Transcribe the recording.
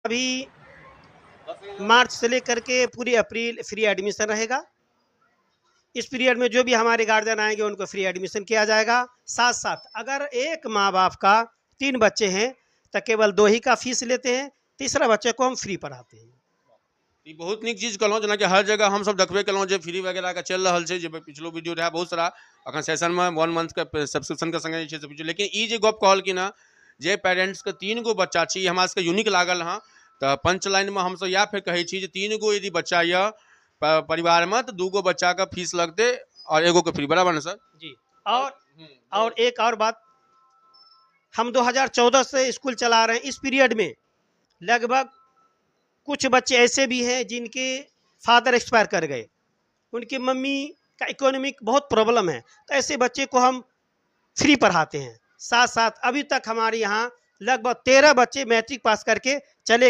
अभी मार्च से लेकर के पूरी अप्रैल फ्री एडमिशन रहेगा। इस पीरियड में जो भी हमारे गार्जियन आएंगे, उनको फ्री एडमिशन किया जाएगा। साथ साथ अगर एक माँ बाप का तीन बच्चे हैं, तो केवल दो ही का फीस लेते हैं, तीसरा बच्चे को हम फ्री पढ़ाते हैं। ई बहुत नीक चीज कहलहुँ। जेनाकि हर जगह हमसब देखबे केलहुँ जे फ्री वगैरहके चलि रहल छै, जे पिछलो वीडियो रहए बहुत सारा। अखन सेशनमे वन मंथके सब्सक्रिप्शनके संगे जे छै से, लेकिन ई जे गप कहलखिन हँ जे पेरेंट्सके तीन गो बच्चा छी, ई हमरा सबके यूनिक लागल हँ। तऽ पंच लाइनमे हमसब इएह फेर कहै छी जे तीन गो यदि बच्चा यऽ परिवारमे, तऽ दू गो बच्चाके फीस लगतै आओर एगोके फ्री, बराबर ने सर? जी, और एक और बात, हम 2014 से स्कूल चला रहे हैं। इस पीरियड में लगभग कुछ बच्चे ऐसे भी हैं जिनके फादर एक्सपायर कर गए, उनकी मम्मी का इकोनॉमिक बहुत प्रॉब्लम है, तो ऐसे बच्चे को हम फ्री पढ़ाते हैं। साथ साथ अभी तक हमारे यहाँ लगभग 13 बच्चे मैट्रिक पास करके चले।